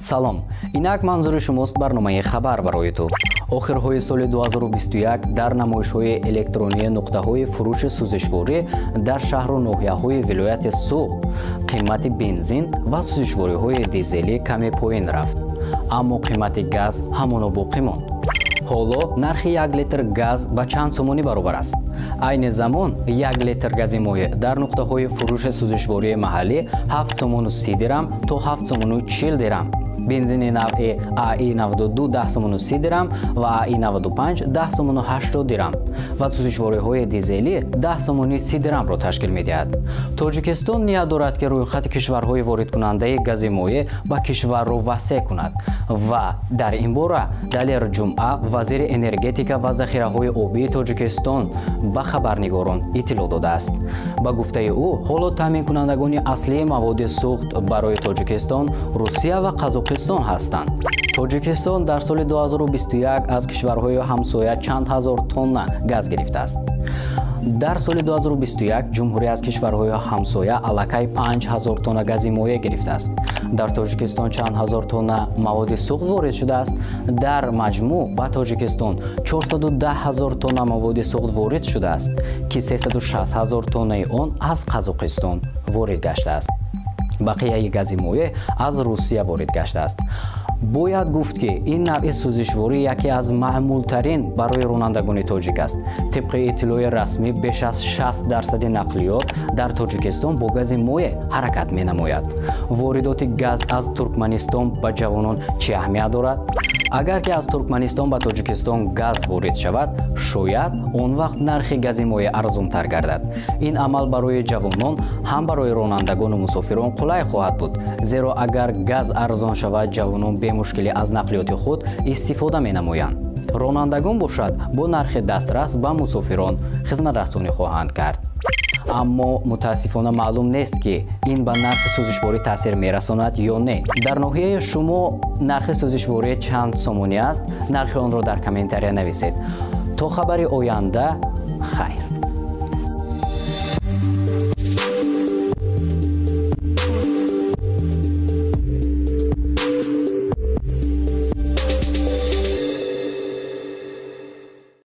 Салом, инак манзури шумост барномаи «Хабар барои ту». Охирҳои соли 2021 дар намоишҳои электронии нуқтаҳои фурӯши сӯзишворӣ дар шаҳру ноҳияҳои вилояти Суғд қимати бензин ва сӯзишвориҳои дизелӣ каме поин рафт, аммо қимати газ ҳамоно боқӣ монд. Ҳоло нархи 1 литр газ ба чанд сомонӣ баробар аст? Айни замон 1 литр гази моеъ дар нуқтаҳои фурӯши сӯзишвории маҳаллӣ 7 сомону 30 дирам то 7 сомону 40 дирам, бензини навъи АИ 92 10 сомону 30 дирам ва АИ 95 10 сомону 80 дирам ва сӯзишвориҳои дизелӣ 10 сомони 30 дирамро ташкил медиҳад. Тоҷикистон ният дорад, ки рӯйхати кишварҳои воридкунандаи гази моеъ ба кишварро васеъ кунад ва дар ин бора Далер Ҷумъа, вазири энергетика ва захираҳои обии Тоҷикистон, ба хабарнигорон иттилоъ додааст. Ба гуфтаи ӯ, ҳоло таъминкунандагони аслии маводи сӯхт барои Тоҷикистон Русия ва Қазоқистон ҳастанд. Тоҷикистон дар соли 2021 аз кишварҳои ҳамсоя чанд ҳазор тонна газ гирифтааст. Дар соли 2021 ҷумҳурӣ аз кишварҳои ҳамсоя аллакай 5000 тонна гази моеъ гирифтааст. Дар Тоҷикистон чанд ҳазор тонна маводи сӯхт ворид шудааст? Дар маҷмӯъ ба Тоҷикистон 410 ҳазор тонна маводи сӯхт ворид шудааст, ки 360 ҳазор тоннаи он аз Қазоқистон ворид гаштааст. Бақияи гази моеъ аз Русия ворид гаштааст. Бояд гуфт, ки ин навъи сӯзишворӣ яке аз маъмултарин барои ронандагони тоҷик аст. Тибқи иттилои расмӣ, беш аз 60 дарсади нақлиёт дар Тоҷикистон бо гази моеъ ҳаракат менамояд. Воридоти газ аз Туркманистон ба ҷавонон чӣ аҳамият дорад? Агар ки аз Туркманистон ба Тоҷикистон газ ворид шавад, шояд он вақт нархи гази моеъ арзонтар гардад. Ин амал барои ҷавонон, ҳам барои ронандагону мусофирон қулай хоҳад буд, зеро агар газ арзон шавад, ҷавонон бемушкилӣ аз нақлиёти худ истифода менамоянд, ронандагон бошад, бо нархи дастрас ба мусофирон хизматрасонӣ хоҳанд кард. Аммо мутаассифона маълум нест, ки ин ба нархи сӯзишворӣ таъсир мерасонад ё не. Дар ноҳияи шумо нархи сӯзишворӣ чанд сомонӣ аст? Нархи онро дар комментария нависед. То хабари оянда, хайр.